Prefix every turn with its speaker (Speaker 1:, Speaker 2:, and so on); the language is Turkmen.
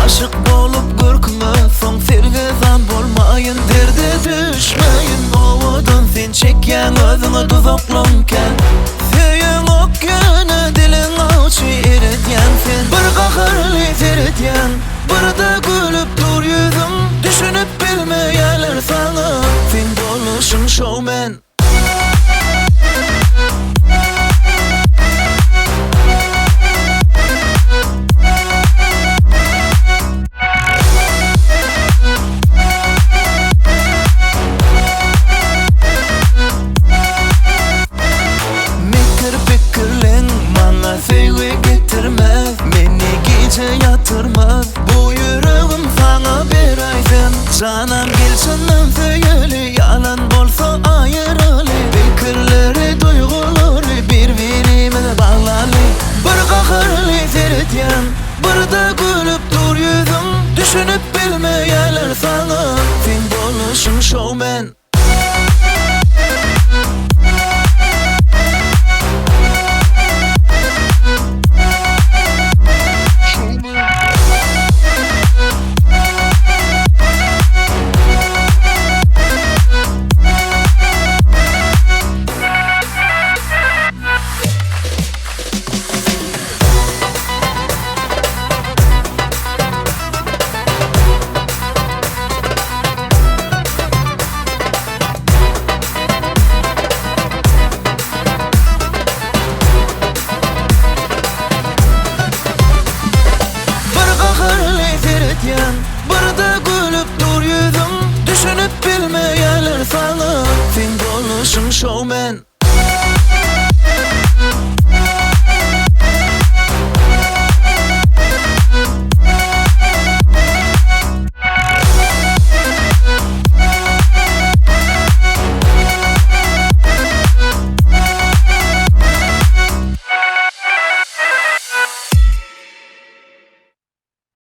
Speaker 1: Aşyk bolup görküňe soň sergezdan bolmaýyn Derde düşmäýin owadan sen çekýäň özüňe duzaklaň kän Söýeňok ýöne diliň awçy eredýäň sen Bir gaharly seredýäň bir-de gülüp dur ýüzüň Düşünip bilmeýäler saňa seň boluşyň şowmen. Mekir pikirleň maňa söýgi getirmez Meni gije ýatyrmaz Bu ýüregim saňa beräýsem Janam gel çyndan söýeli Ýalan bolsa aýyraly Pikirleri duýgulary bir birimize baglaly Bir gaharly seredýäň Birde gülüp dur ýüzüň Düşünip bilmeýäler saňa Seň boluşyň şowmen. Bir gaharly seredýäň, bir-de gülüp dur ýüzüň, Düşünip bilmeýärler saňa, seň boluşyň şowmen.